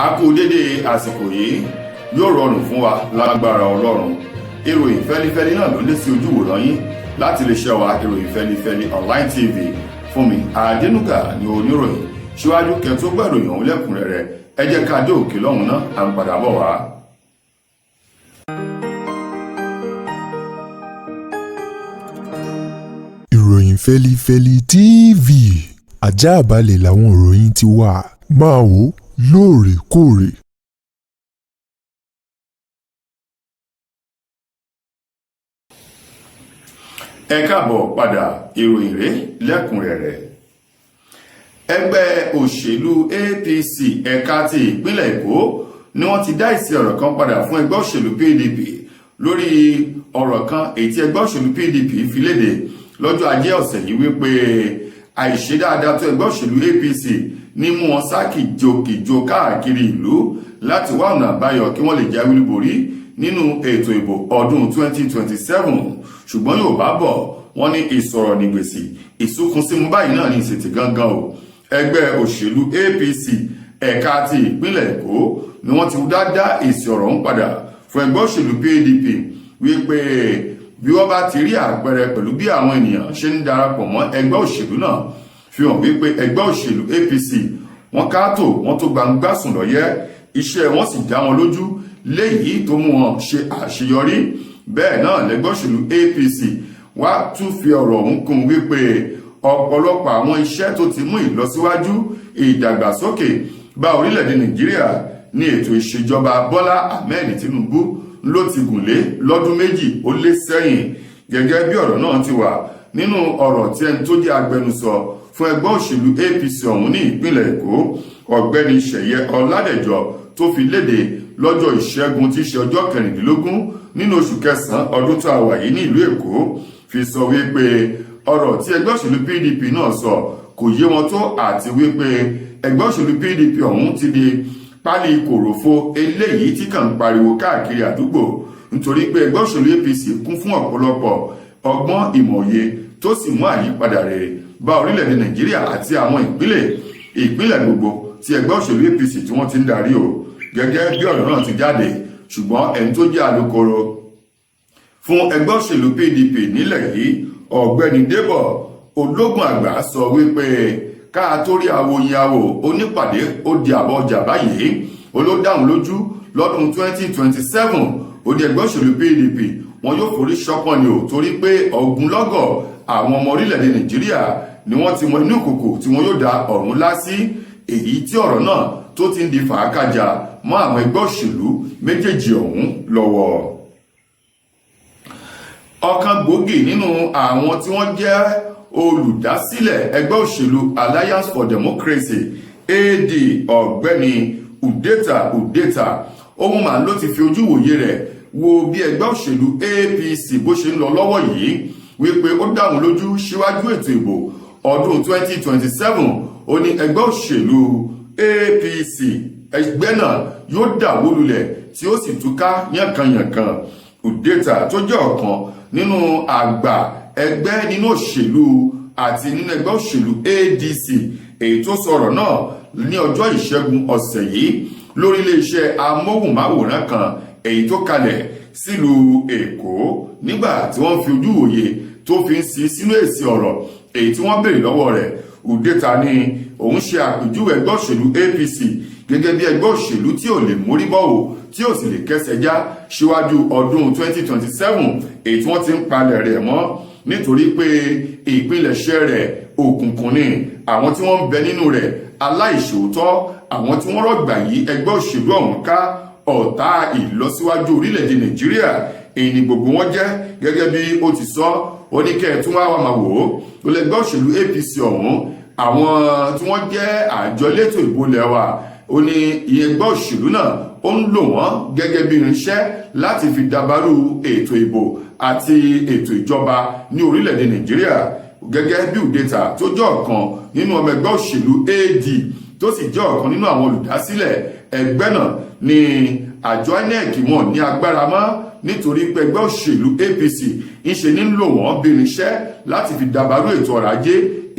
A kú dédé àsìkò yìí, yóò rọrùn fún wa lágbára Ọlọ́run. Ìròyìn fẹ́lifẹ́li náà ló lé sí ojú wòran yín láti lè ṣe wa, ìròyìn fẹ́lifẹ́li Online TV. Fún mi Àdénúgà ní oníròyìn. Síwájú kẹ́ tó gbọ́ ìròyìn ọ̀hún lẹ́kùnrẹ́rẹ́, ẹ jẹ́ ká dé òkè lọ́hùn náà, à ń padà bọ̀ wá. Ìròyìn fẹ́lifẹ́li TV, àjààbalẹ̀ làwọn ìròyìn ti wà, máa wò lóòrèkóòrè. Ẹ káàbọ̀ padà, ìròyìn rèé lẹ́kùnrẹ́rẹ́. Ẹgbẹ́ òṣèlú APC ẹ̀ka ti ìpínlẹ̀ Èkó ni wọ́n ti dá ìsí ọ̀rọ̀ kan padà fún ẹgbẹ́ òṣèlú PDP lórí ọ̀rọ̀ kan èyí tí ẹgbẹ́ òṣèlú PDP fi léde lọ́jọ́ Ajé ọ̀sẹ̀ yìí, wípé àìṣe dáadáa tó ẹgbẹ́ òṣèlú APC ní mú wọn sá kìjokìjo káàkiri ìlú láti wá ọ̀nà àbáyọ kí wọ́n lè jáwé olúborí nínú ètò ìbò ọdún 2027. Ṣùgbọ́n Yorùbá bọ̀, wọ́n ní ìsọ̀rọ̀ nígbèsì, ìsúnkúnsímú báyìí náà ní ìsètì gangan o. Ẹgbẹ́ òṣèlú APC ẹ̀ka ti ìpínlẹ̀ Èkó ni wọ́n ti dá èsì ọ̀rọ̀ ń padà fún ẹgbẹ́ òṣèlú PDP, wípé bí wọ́n bá ti rí àpẹẹrẹ pẹ̀lú bí àwọn ènìyàn ṣe ń darapọ̀ mọ́ ẹgbẹ́ òṣèlú náà, fi hàn wípé ẹgbẹ́ òṣèlú APC wọ́n káàtó, wọ́n tó gbangba sùn lọ́yẹ́, iṣẹ́ wọn sì dá wọn lójú, léyìí tó mú wọn ṣe àṣeyọrí. Bẹ́ẹ̀ náà lẹ́gbẹ́ òṣèlú APC wá tún fi ọ̀rọ̀ ọ̀hún kún wípé ọ̀pọ̀lọpọ̀ àwọn iṣẹ́ tó ti mú ìlọsíwájú, ìdàgbàsókè bá orílẹ̀-èdè Nàìjíríà ní ètò ìṣèjọba Bọ́lá Ahmed Tinubu ló ti gùn lé lọ́dún 2 ó lé sẹ́yìn. Gẹ́gẹ́ bí ọ̀rọ̀ náà ti wà nínú ọ̀rọ̀ tí ẹni tó jẹ́ agbẹnusọ fún ẹgbẹ́ òṣèlú APC ọ̀hún ní ìpínlẹ̀ Èkó, Ọ̀gbẹ́ni Ṣẹ̀yẹ Ọládẹ̀jọ, tó fi léde lọ́jọ́ Ìṣẹ́gun tí í ṣe ọjọ́ 16 nínú oṣù kẹsàn-án ọdún tó a wà yìí ní ìlú Èkó, fi sọ wípé ọ̀rọ̀ tí ẹgbẹ́ òṣèlú PDP náà sọ kò yé wọn tó, àti wípé ẹgbẹ́ òṣèlú PDP ọ̀hún ti di pálí kòròfo eléyìí tí kàn ń pariwo káàkiri àdúgbò, nítorí pé ẹgbẹ́ òṣèlú APC kún fún ọ̀pọ̀lọpọ̀ ọgbọ́n, ìmọ̀ye, tó sì mú àyípadà rere bá orílẹ̀-èdè Nàìjíríà àti àwọn ìpínlẹ̀ gbogbo tí ẹgbẹ́ òṣèlú APC tí wọ́n ti ń darí o. Gẹ́gẹ́ bí ọ̀rọ̀ náà ti jáde, ṣùgbọ́n ẹni tó jẹ́ alukoro fún ẹgbẹ́ òṣèlú PDP nílẹ̀ yìí, Ọ̀gbẹ́ni Débọ̀ Ológun Àgbà, sọ wípé ká tó rí awo yin awo onípàdé, ó di àbọ̀ ọjà báyìí. Olódáhùn lójú lọ́dún 2027, ó di ẹgbẹ́ òṣèlú PDP wọn yóò forí ṣọpọ́n ni ò, torí pé ogunlọ́gọ̀ àwọn ọmọ orílẹ̀-èdè Nàìjíríà ni wọ́n ti mọ inú ìkòkò tí wọ́n yóò da ọ̀run lá sí, èyí tí ọ̀rọ̀ náà tó ti ń di fàákàjà mọ́ àwọn ẹgbẹ́ òṣèlú méjèèjì ọ̀hún lọ́wọ́. Ọ̀kan gbòógì nínú àwọn tí wọ́n jẹ́ olùdásílẹ̀ ẹgbẹ́ òṣèlú Alliance for Democracy, AD, Ọ̀gbẹ́ni Udeta Udeta, ohun màá ló ti fi ojú wòye rẹ̀ wo bí ẹgbẹ́ òṣèlú APC bó ṣe ń lọ lọ́wọ́ yìí, wípé ó dá òun lójú síwájú ètò ìbò ọdún 2027, ó ní ẹgbẹ́ òṣèlú APC, ẹgbẹ́ náà yóò dàwó lulẹ̀ tí ó sì túká yànkanyànkan. Udeta, tó jẹ́ ọ̀kan nínú àgbà ẹgbẹ́ nínú òṣèlú àti nínú ẹgbẹ́ òṣèlú ADC, èyí tó sọ̀rọ̀ náà ní ọjọ́ Ìṣẹ́gun ọ̀sẹ̀ yìí lórí iléeṣẹ́ amóhùnmáwòrán kan èyí tó kalẹ̀ sílùú Èkó, nígbà tí wọ́n fi ojú òye tó fi ń sí sínú èsì ọ̀rọ̀ èyí tí wọ́n béèrè lọ́wọ́ rẹ̀, Udeta ní òun ṣe àpèjúwe ẹgbẹ́ òṣèlú APC gẹ́gẹ́ bí ẹgbẹ́ òṣèlú tí ò lè mórí bọ́wò, tí ò sì lè kẹsẹ̀ já síwájú ọdún 2027 èyí tí wọ́n ti ń palẹ̀ rẹ̀ mọ́, nítorí pé ìpilẹ̀ṣẹ̀ rẹ̀ òkùnkùn ni, àwọn tí wọ́n ń bẹ nínú rẹ̀ aláìṣòótọ́, àwọn tí wọ́n rọ̀gbà yí ẹgbẹ́ òṣèlú ọ̀hún ká, ọ̀tá ìlọsíwájú orílẹ̀-èdè Nàìjíríà èyí ni gbogbo wọn jẹ́. Gẹ́gẹ́ bí ó ti sọ, ó ní kẹ́ ẹ̀ tún wá wà máa wò ó, ó lẹ́gbẹ́ òṣèlú APC ọ̀hún, àwọn tí wọ́n jẹ́ àjọ elétò ìbò lẹ́wà, ó ní ìyẹn ẹgbẹ́ òṣèlú náà ó ń lò wọ́n gẹ́gẹ́ bí irinṣẹ́ láti fi dabarú ètò ìbò àti ètò ìjọba ní orílẹ̀-èdè Nàìjíríà. Gẹ́gẹ́ bí Udeta, tó jẹ́ ọ̀kan nínú ọmọ ẹgbẹ́ òṣèlú AD, tó sì jẹ́ ọ̀kan nínú àwọn olùdásílẹ̀ ẹgbẹ́ náà, ní àjọ INEC wọn ní agbára mọ́, nítorí pé ẹgbẹ́ òṣèlú APC ń ṣe ní lò wọ́n bí irinṣẹ́ láti fi dabarú ètò ọrọ̀ ajé,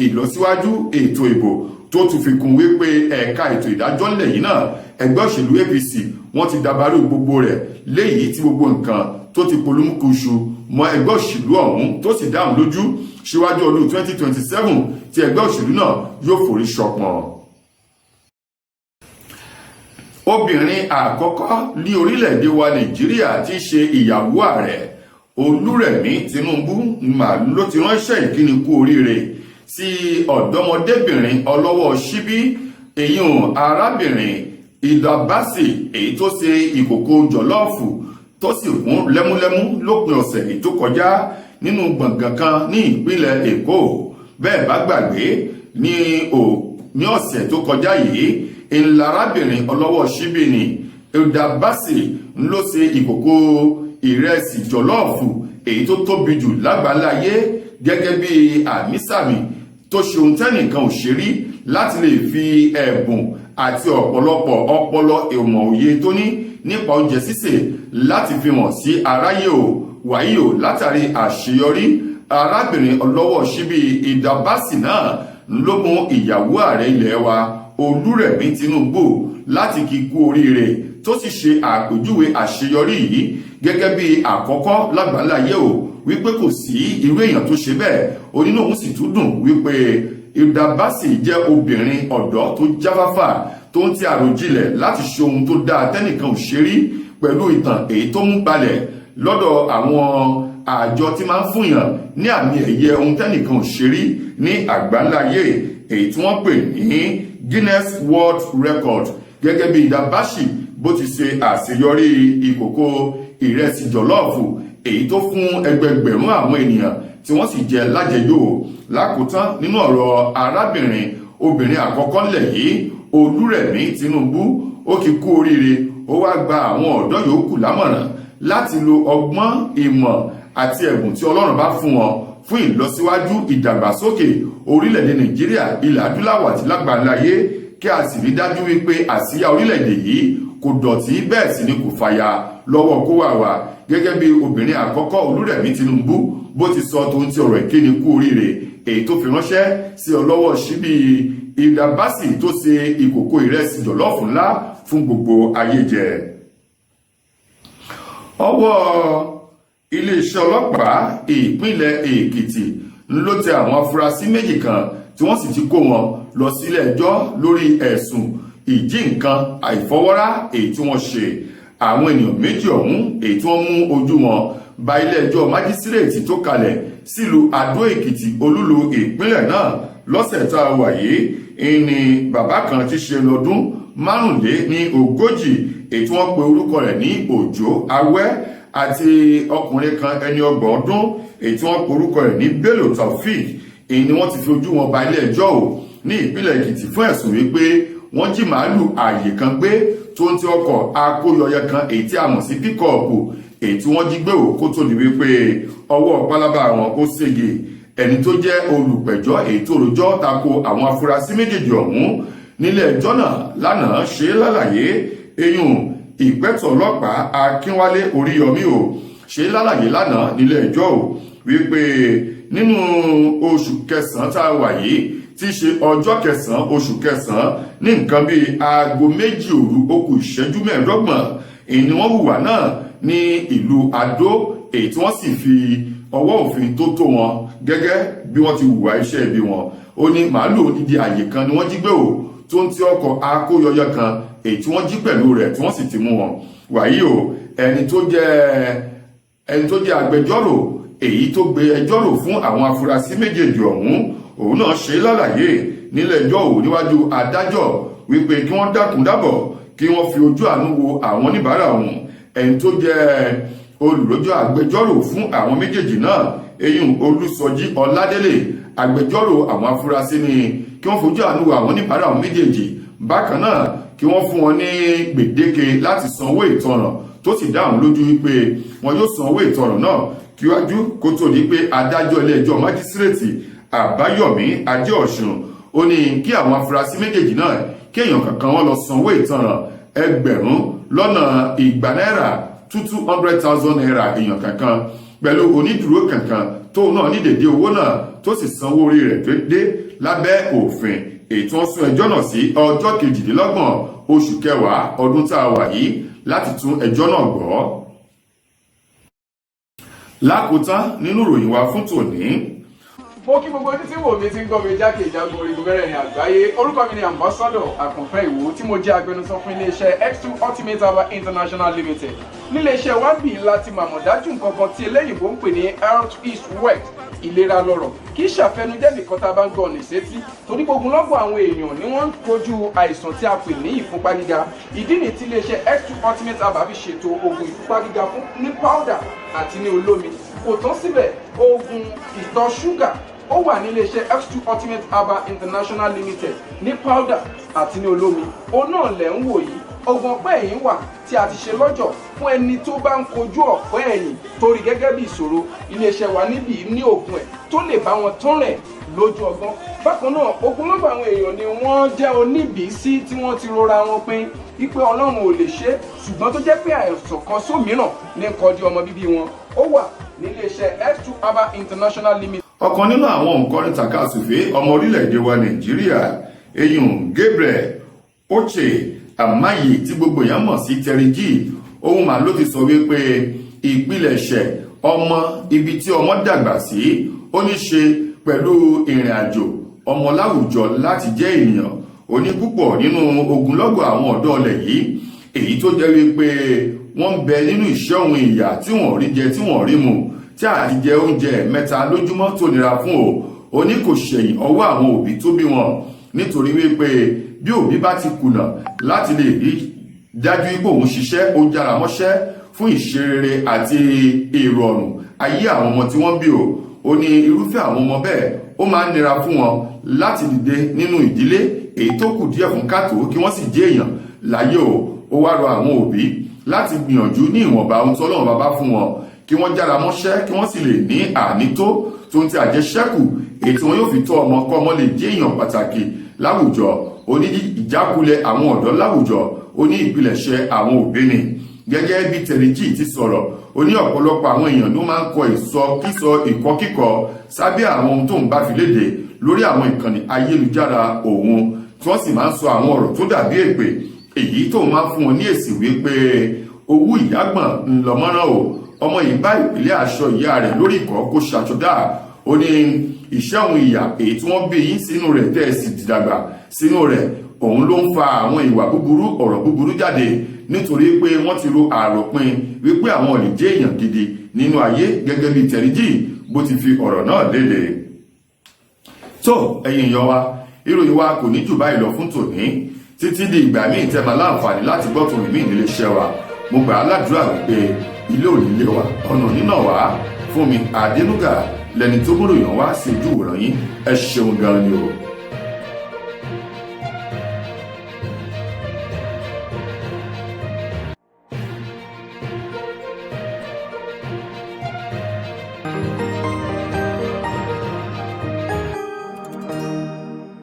ìlọsíwájú ètò ìbò Tó tún fi kún wípé ẹ̀ka ètò ìdájọ́ ńlẹ̀ yìí náà, ẹgbẹ́ òṣèlú APC wọ́n ti dabarú gbogbo rẹ̀, léyìí tí gbogbo nǹkan tó ti polúmúkúṣu mọ́ ẹgbẹ́ òṣèlú ọ̀hún, tó sì dáhùn lójú síwájú ọdún 2027 tí ẹgbẹ́ òṣèlú náà yóò forí ṣọpọ́n. Obìnrin àkọ́kọ́ ní orílẹ̀-èdè wa Nàìjíríà tí í ṣe ìyàwó ààrẹ, Olúrẹ̀mí Tinubu, mà ló ti ránṣẹ́ ìkíni kú oríire sí ọ̀dọ́mọdébìnrin ọlọ́wọ́ síbí èyàn, arábìnrin Hilda Baci, èyí tó ṣe ìkòkò jollof tó sì kún lẹ́múlẹ́mú lópin ọ̀sẹ̀ èyí tó kọjá nínú gbọ̀ngàn kan ní ìpínlẹ̀ Èkó. Bẹ́ẹ̀ bá gbàgbé, ní ọ̀sẹ̀ tó kọjá yìí ńlá arábìnrin ọlọ́wọ́ síbí ni Hilda Baci ló ṣe ìkòkò ìrẹsì jollof èyí tó tóbi jù lágbàláyé, gẹ́gẹ́ bí àmísàmì tó ṣe ohun tẹ́nìkan ò ṣe rí, láti lè fi ẹ̀bùn àti ọ̀pọ̀lọpọ̀ ọpọlọ, ìmọ̀, òye tó ní nípa oúnjẹ sísè láti fi hàn sí aráyé o. Wàyí o, látàrí àṣeyọrí arábìnrin ọlọ́wọ́ síbí Hilda Baci náà ló mú ìyàwó ààrẹ ilẹ̀ wa, Olúrẹ̀mí Tinubu, láti kí kú oríire, tó sì ṣe àpèjúwe àṣeyọrí yìí gẹ́gẹ́ bí àkọ́kọ́ lágbàláyé o, wípé kò sí irú èèyàn tó ṣe bẹ́ẹ̀. Onínú òun sì tún dùn wípé Hilda Baci jẹ́ obìnrin ọ̀dọ́ tó jáfáfá, tó ń ti àròjinlẹ̀ láti ṣe ohun tó dáa tẹ́nìkan ò ṣe rí, pẹ̀lú ìtàn èyí tó mú balẹ̀ lọ́dọ̀ àwọn àjọ tí máa ń fúnyàn ní àmì ẹ̀yẹ ohun tẹ́nìkan ò ṣe rí ní àgbáńláyé, èyí tí wọ́n pè ní Guinness World Record, gẹ́gẹ́ bí Hilda Baci bó ti ṣe àṣeyọrí ìkòkò ìrẹsì jollof èyí tó fún ẹgbẹgbẹ̀rún àwọn ènìyàn tí wọ́n sì jẹ lájẹyó. Lákòótán nínú ọ̀rọ̀ arábìnrin, obìnrin àkọ́kọ́ ńlẹ̀ yìí, Olúrẹ̀mí Tinubu, ó kí kú oríire. Ó wá gba àwọn ọ̀dọ́ yòókù lámọ̀ràn láti lo ọgbọ́n, ìmọ̀ àti ẹ̀bùn tí Ọlọ́run bá fún wọn fún ìlọsíwájú, ìdàgbàsókè orílẹ̀-èdè Nàìjíríà, ilẹ̀ adúláwọ̀ àti lágbàláyé, kí a sì rí dájú wípé àsíá orílẹ̀-èdè yìí kò dọ̀tí, bẹ́ẹ̀ sì ni kò fàya lọ́wọ́ kó wà wá, gẹ́gẹ́ bí obìnrin àkọ́kọ́ Olúrẹ̀mí Tinubu bó ti sọ tó ń ti ọ̀rọ̀ ìkíni kú oríire èyí tó fi ránṣẹ́ sí ọlọ́wọ́ síbí Hilda Baci tó ṣe ìkòkò ìrẹsì jollof ńlá fún gbogbo ayé jẹ. Ọwọ́ iléeṣẹ́ ọlọ́pàá ìpínlẹ̀ Èkìtì ló tẹ àwọn afurasí méjì kan, tí wọ́n sì ti kó wọn lọ sílé ẹjọ́ lórí ẹ̀sùn ìjí nǹkan àìfọwọ́rá èyí tí wọ́n ṣe. Àwọn ènìyàn méjì ọ̀hún èyí tí wọ́n mú ojú wọn ba ilé ẹjọ́ májísírèètì tó kalẹ̀ sílùú Adó Èkìtì, olúlu ìpínlẹ̀ náà, lọ́sẹ̀ tá a wà yìí ní bàbá kan tí ṣe lọ́dún 45, èyí tí wọ́n pe orúkọ rẹ̀ ní Òjó Awẹ́, àti ọkùnrin kan ẹni 30 ọdún, èyí tí wọ́n pe orúkọ rẹ̀ ní Bello Taofeek, èyí ni wọ́n ti fi ojú wọn ba ilé ẹjọ́ ò ní ìpínlẹ̀ Èkìtì fún ẹ̀sùn wípé wọ́n jí màálù ààyè kan gbé tó ń ti ọkọ̀ akóyọyẹ kan èyí tí a mọ̀ sí pickup, èyí tí wọ́n jí gbé ò, kó tó di wípé ọwọ́ pálábá wọn ó sége. Ẹni tó jẹ́ olùpẹ̀jọ́ èyí tó rojọ́ tako àwọn afurasí méjèèjì ọ̀hún nílé ẹjọ́ náà lánàá ṣe lálàyé, eyín ìpẹ́tọ̀ ọlọ́pàá Akínwálé Oríyọmí ò ṣe lálàyé lánàá nílé ẹjọ́ ò wípé nínú oṣù kẹsàn-án tá a wà yìí, tí í ṣe ọjọ́ 9 oṣù kẹsàn-án, ní nǹkan bíi aago 2 òru ó kù ìṣẹ́jú 25, èyí ni wọ́n hùwà náà ní ìlú Adó, èyí tí wọ́n sì fi ọwọ́ òfin tó tó wọn gẹ́gẹ́ bí wọ́n ti hùwà iṣẹ́ ibi wọn. Ó ní màálù odidi àyè kan ni wọ́n jí gbé o, tó ń tí ọkọ̀ akóyọyọ kan èyí tí wọ́n jí pẹ̀lú rẹ̀, tí wọ́n sì ti mú wọn. Wàyí o, ẹni tó jẹ́ agbẹjọ́rò èyí tó gbé ẹjọ́ rò fún àwọn afurasí méjèèjì ọ̀hún, òun náà ṣe lálàyé nílé ẹjọ́ òun níwájú adájọ́ wípé kí wọ́n dákun dábọ̀, kí wọ́n fi ojú àánú wo àwọn oníbàárà òun. Ẹni tó jẹ́ olùrọ́jọ́ agbẹjọ́rò fún àwọn méjèèjì náà, eyín Olùsọjí Ọládélé, agbẹjọ́rò àwọn afurasí, ni kí wọ́n fojú àánú wo àwọn oníbàárà àwọn méjèèjì. Bákan náà, kí wọ́n fún wọn ní gbèdéke láti san owó ìtanràn, tó sì dá àwọn lójú wípé wọn yóò san owó ìtanràn náà kíwájú kó tó di pé adájọ́ ilé ẹjọ́ májísírèètì Àbáyọ̀mí Ajéọ̀sùn ó ní kí àwọn afurasí méjèèjì náà, kí èèyàn kankan wọn lọ san owó ìtanràn 200,000 náírà, ₦200,000 èèyàn kankan, pẹ̀lú onídùúró kankan tóun náà ní dèdé owó náà, tó sì sanwó orí rẹ̀ tó dé lábẹ́ òfin. Èyí tí wọ́n sún ẹjọ́ náà sí ọjọ́ 28 oṣù kẹwàá ọdún tá a wà yìí láti tún ẹjọ́ náà gbọ́. Lákòótán nínú ìròyìn wa fún tòní. Mo kí gbogbo ojú tí wò mí, tí ń gbọ́ mi jákèjádò orígun mẹ́rẹ̀ẹ̀rin àgbáyé. Orúkọ mi ni Ambassador Àkànfẹ́ Ìwò, tí mo jẹ́ agbẹnusọ fún iléeṣẹ́ X2 Ultimate Herbal International Limited. Níléeṣẹ́ wa ń bì láti màmọ̀ dájú nǹkan kan tí eléyìnbó ń pè ní health is wealth, ìlera lọ́rọ̀. Kì í ṣàfẹnujẹ́ nìkan tá a bá ń gbọ́ ọ̀nà ìsétí, torí gbogbo lọ́gbọ̀ àwọn èèyàn ni wọ́n ń kojú àìsàn tí a pè ní ìfúnpá gíga. Ìdí nìyí tí iléeṣẹ́ X2 Ultimate Herbal fi ṣètò oògùn ìfúnpá gíga fún ní powder àti ní olómi. Kò tán síbẹ̀, oògùn ìtọ̀ ṣúgà ó wà ní iléeṣẹ́ X2 Ultimate Herbal International Limited ní powder àti ní olómi. Òun náà lẹ̀ ń wò yìí. Oògùn ọ̀pẹ́ ẹ̀yìn wà tí a ti ṣe lọ́jọ̀ fún ẹni tó bá ń kojú ọ̀pẹ́ ẹ̀yìn torí gẹ́gẹ́ bí ìṣòro. Iléeṣẹ́ wa níbí ní oògùn ẹ̀ tó lè bá wọn tán rẹ̀ lójú ọgbọ́n. Bákan náà, ogunlọ́gọ̀ àwọn èèyàn ni wọ́n jẹ́ oníbìísí tí wọ́n ti rora wọn pin wípé Ọlọ́run ò lè ṣe, ṣùgbọ́n tó jẹ́ pé àìsàn kan sómìíràn ní nǹkan di ọmọ bíbí wọn. Ó wà níléeṣẹ́ X2 Herbal International Limited. Ọ̀kan nínú àwọn òǹkọrin tàkasùfé ọmọ orílẹ̀-èdè wa Nàìjíríà, eyín Gabriel Uche Amayi, tí gbogbo èèyàn mọ̀ sí Terry G, ohun màá ló ti sọ wípé ìpilẹ̀ṣẹ̀ ọmọ, ibi tí ọmọ dàgbà sí, ó ní ṣe pẹ̀lú ìrìn àjò ọmọ láwùjọ láti jẹ́ ènìyàn. Ó ní púpọ̀ nínú ogunlọ́gọ̀ àwọn ọ̀dọ́ ọlẹ̀ yìí, èyí tó jẹ́ wípé wọ́n ń bẹ nínú ìṣẹ́ òun ìyà, tí wọ́n rí jẹ, tí wọ́n rí mu, tí àti jẹ oúnjẹ mẹ́ta lójúmọ́ tó nira fún o. Ó ní kò ṣẹ̀yìn ọwọ́ àwọn òbí tó bí wọn, nítorí wípé bí òbí bá ti kùnà láti lè rí dájú wípé òun ṣiṣẹ́, ó jára mọ́ṣẹ́ fún ìṣerere àti ìrọ̀rùn ayé àwọn ọmọ tí wọ́n bí o, ó ní irúfẹ́ àwọn ọmọ bẹ́ẹ̀, ó máa ń nira fún wọn láti dìde nínú ìdílé èyí tó kù díẹ̀ fún káàtó, kí wọ́n sì jẹ́ èèyàn láyé o. Ó wá rọ àwọn òbí láti gbìyànjú ní ìwọ̀nba ohun tí Ọlọ́run bá fún wọn, kí wọ́n jára mọ́ṣẹ́, kí wọ́n sì lè ní ànító tó ń ti àjẹṣẹ́kù, èyí tí wọ́n yóò fi tọ́ ọmọ, kọ́ ọmọ lè jẹ́ èèyàn pàtàkì láwùjọ. Ó ní ìjákulẹ̀ àwọn ọ̀dọ́ láwùjọ, ó ní ìpilẹ̀ṣẹ̀ àwọn òbí ni. Gẹ́gẹ́ bí Terry G ti sọ̀rọ̀, ó ní ọ̀pọ̀lọpọ̀ àwọn èèyàn ló máa ń kọ ìsọkísọ, ìkọkíkọ sábẹ́ àwọn ohun tó ń bá fi léde lórí àwọn ìkànnì ayélujára òun, tí wọ́n sì máa ń sọ àwọn ọ̀rọ̀ tó dàbí èpè, èyí tó máa ń fún wọn ní èsì wípé owó ìyágbọ̀n ńlọmọ́rán o, ọmọ yìí bá ìpìlẹ̀ aṣọ ìyá rẹ̀ lórí ìkọ́ kó ṣàṣọdá. Ó ní ìṣẹ́ òun ìyà èyí tí wọ́n bí yín sínú rẹ̀, tẹ́ ẹ sì dìdàgbà sínú rẹ̀, òun ló ń fa àwọn ìwà búburú, ọ̀rọ̀ búburú jáde, nítorí pé wọ́n ti ro àròpin wípé àwọn ò lè jẹ́ èèyàn gidi nínú ayé, gẹ́gẹ́ bí Terry G bó ti fi ọ̀rọ̀ náà léde. Tó ẹ̀yin èèyàn wa, ìròyìn wa kò ní jù báyìí lọ fún tòní. Títí di ìgbà míì tẹ́ máa láǹfààní láti gbọ́ tòun míì nílé iṣẹ́ wa, mo gbà á ládùúrà wípé ilé òní lé wa, ọ̀nà nínà wá. Fún mi Àdénúgà lẹni tó múròyìn wá sí ojú ìwòran yín. Ẹ ṣeun gan ni o.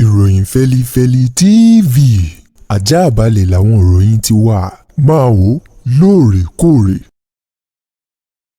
Ìròyìn Fẹ́lifẹ́li TV, ajáàbalẹ̀ làwọn ìròyìn ti wà. Máa wò lóòrèkóòrè.